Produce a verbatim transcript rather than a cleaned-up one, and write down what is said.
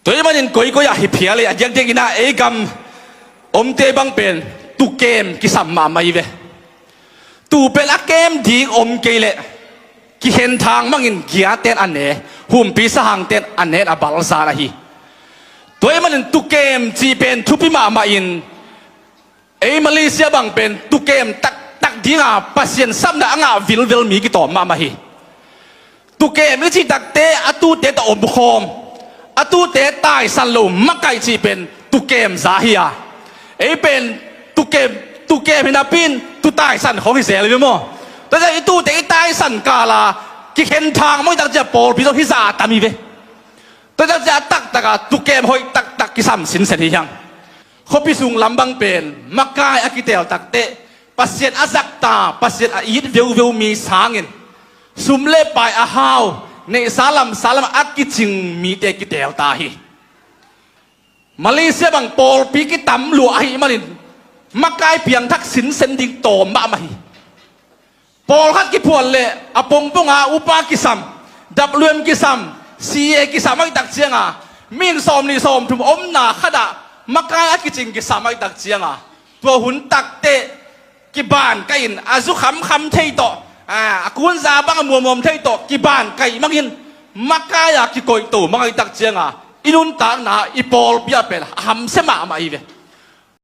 Tua ahih manin koikoi ah hi phial ei, a diakdiak in ah ei gam omte bang pen tukem kisam mahmah hi ve. Tuu pen a kem ding om kei leh kikhen thang mangin giaten a ne, humpi sahangten a nen a balzan ahi. Tua ahih manin tukem cih pen thupi mahmah in, ei Malaysia bang pen tukem taktak dinga Pasian sapna a ngah vilvel mi kitawm mahmah hi. Tukem i cih takte a tuute tawh omkhawm, a tuute taisan lo makaih cih pen tukem za hi a. Ei pen tukem, tukem hi napi in tu taisan khawng hi zel hi ve maw. Tua ciang i tuute i taisan kala kikhen thang mawk i tak ciang pawlpi zong hi zah a tam hi ve. Tua i tak ciang a taktaka tukem hoih taktak kisam sinsen hi hiang. Khuapi sung lam bang pen makai a kiteel takte Pasian a zakta, Pasian a it veuveu mi sangin sum le pai a hau, neihsa lamsa lam a kicing mite kiteel ta hi. Malaysia bang pawlpi kitam lua ahih manin makai piangthak sinsen ding tawm mahmah hi. Pawlkhat kiphuan leh a pongponga upa kisam, W M kisam, C A kisam ahih tak cianga, min sawmnih sawmthum omna khatah makai a kicing kisam ahih tak cianga, tua hun takte kiban kaihin a zu khamkham thei tawh, a, a kunza bang a muammuam thei tawh kiban kaih mangin makai-a kikoihto mang ahih tak cianga i nuntakna i pawlpi ah pen a hamsia mahmah hi ve.